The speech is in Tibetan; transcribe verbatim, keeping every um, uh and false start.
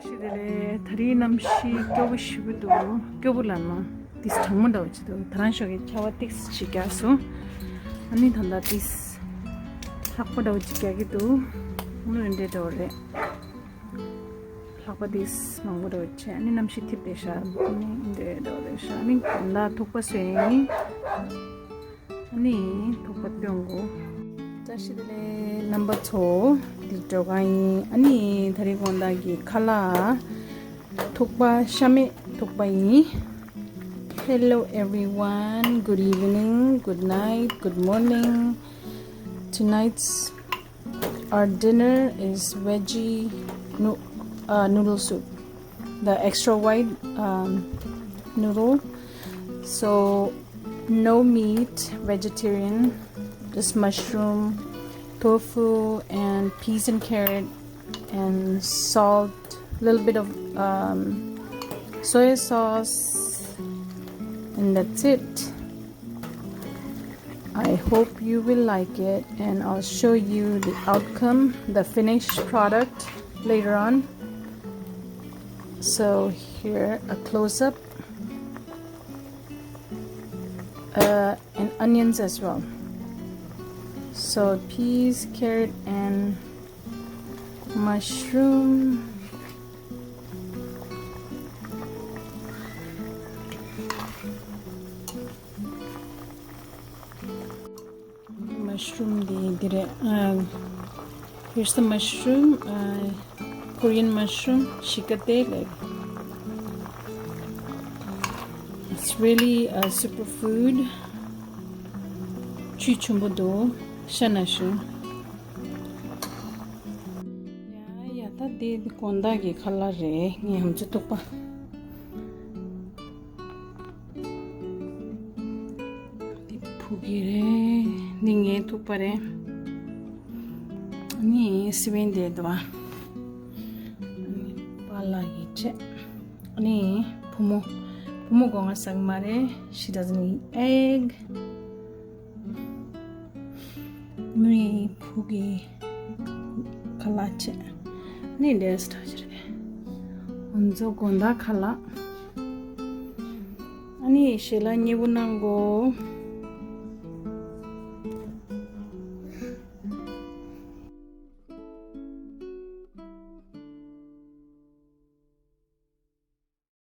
ཤི་དེ་ལས་ད་རིང་གནམ་གཤིས་སྐྱོ་པོ་ཞེ་པོ་འདུག་སྐྱོ་པོ་ལབ་ན་ཏིས་གྲང་མོ་འདྲ་བོ་ཅིག་འདུག་ད་རང་ཤོག་གི་ཆར་པ་ཏིས་ཅིག་བརྒྱབ་སོང་། ཨ་ནི་ད་ལྟ་ཏིས་ལྷགས་པ་འདྲ་བོ་ཅིག་རྒྱག་གི་འདུག་ཨ་ནི་འདྲ་འདྲ་བོ་རེད། ལྷགས་པ་ཏིས་མང་པོ་འདྲ་བོ་བྱས། ཨ་ནི་གནམ་གཤིས་འཐིབས་བསྡད་ཤག་ཨ་ནི་འདྲ་འདྲ་བོ་རེད་ཤག་ཨ་ནི་ད་ལྟ་ཐུག་པ་བཟོས་ཡིན། ཨ་ནི་ཐུག་པ་སྟོན་དགོས། བཀྲ་ཤིས་བདེ་ལེགས་རྣམ་པ་ཚོ། འདི་འགྲོ་ག་ཡིན། ཨ་ནི་ད་རེས་དགོང་དག་གི་ཁ་ལག་ཐུག་པ་ཤ་མེད་ཐུག་པ་ཡིན། Hello everyone, good evening, good night, good morning. Tonight's our dinner is veggie no, uh, noodle soup, the extra wide um, noodle. So no meat, vegetarian, just mushroom, tofu, and peas and carrot, and salt, a little bit of um, soy sauce, and that's it. I hope you will like it, and I'll show you the outcome, the finished product, later on. So here, a close up, uh, and onions as well. So peas, carrot, and mushroom. Mushroom འདི་འདི་རེད། Um, here's the mushroom, uh, Korean mushroom, shikate, like, it's really a superfood. ཆུ་ཆེན་པོ་འདུག་ཤ་ན་ཤུ། ཡ་ཡ། ད་འདི་དགོང་དག་གི་ཁ་ལག་རེད། ངའི་ཧམ་ཆུ་ཐུག་པ། འདི་ཕུག་གི་རེད། འདི་ངའི་ཐུག་པ་རེད། ཨ་ནི་སི་བན་དེ་འདུག་ཨ། ཨ་ནི་པཱ་ལགས་ཀྱི་ཆེ། ཨ་ནི་བུ་མོ། བུ་མོ་སྒོ་ང་ཟ་གི་མ་རེད། She doesn't eat egg. ནི་ཕུག་གི་ཁ་ལག་བྱས། ནི་འདྲེས་ཐག་ཆེ་རེད། ང་ཚོ་དགོང་དག་ཁ་ལག་ཨ་ནི་ཞལ་ལག་མཉེས་པོ་གནང་གོ།